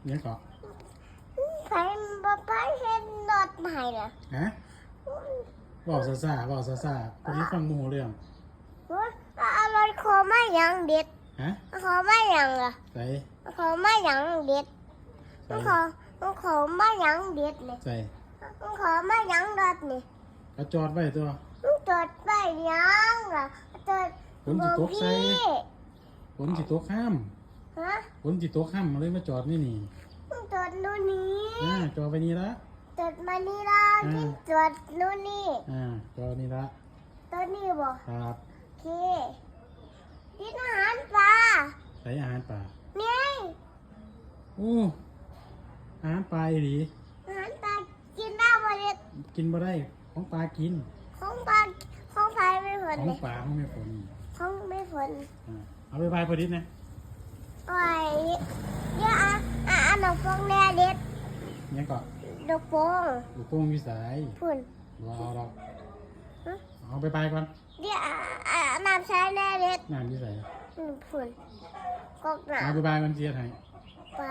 ຫຍັງເກາະ? ໃຜບໍ່ໄປເຮັດລົດໃຫ້ລະ? ຮະ? ເວົ້າຊ້າໆ ເວົ້າຊ້າໆ ຜູ້ທີ່ຟັງບໍ່ຮູ້ເລື່ອງ. ໂອ້ຍ ເອົາລົດເຂົາມາຫຍັງເດັດ? ຮະ? ເຂົາມາຫຍັງລະ? ໃສ? ເຂົາມາຫຍັງເດັດ? ໃສ? ເຂົາ ເຂົາມາຫຍັງເດັດນີ້? ໃສ? ເຂົາມາຫຍັງລົດນີ້? ກະຈອດໄວ້ຕົວະ. ມັນຈອດໄວ້ຫຍັງລະ? ຈອດ ຝົນຊິຕົກໃສ່. ຝົນຊິຕົກຄ່ຳ. ຮະ? ຝົນຊິຕົກຄ່ຳ ເລີຍມາຈອດໃນນີ້. ມັນຈອດໂນ່ນນີ້. ອ່າ ຈອດໄວ້ນີ້ລະ. ຈອດມານີ້ລະ. ອ່າ ຈອດໂນ່ນນີ້. ອ່າ ຈອດນີ້ລະ. ໂຕນີ້ບໍ່? ຄັບ. ໂອເຄ ກິນອາຫານປາ. ໃສອາຫານປາ? ນີ້. ໂອ້ ອາຫານປາອີ່ຫຼີ. ອາຫານປາກິນໄດ້ບໍ່ເດັດ? ກິນບໍ່ໄດ້ ຂອງປາກິນ. ຂອງປາ ຂອງໃຜແມ່ຝົນ? ຂອງປາ ຂອງແມ່ຝົນ. ຂອງແມ່ຝົນ. ອ່າ ເອົາບາຍບາຍພໍ່ດິດນະ. ໂອ້ຍ ດຽວ ອາ ອາ ອາ ນ້ຳຟອງແດ່ເດັດ. ຫຍັງເກາະ? ລູກໂປ່ງ. ລູກໂປ່ງຢູ່ໃສ? ພຸ້ນ. ບໍ່ເອົາດອກ. ຮະ? ເອົາບາຍບາຍກ່ອນ. ດຽວ ອາ ອາ ອາບນ້ຳໃສ່ແດ່ເດັດ. ນ້ຳຢູ່ໃສ? ອືມ ພຸ້ນ ກອກນ້ຳ. ເອົາບາຍບາຍກ່ອນ ຊິເຮັດໃຫ້. ໄປ.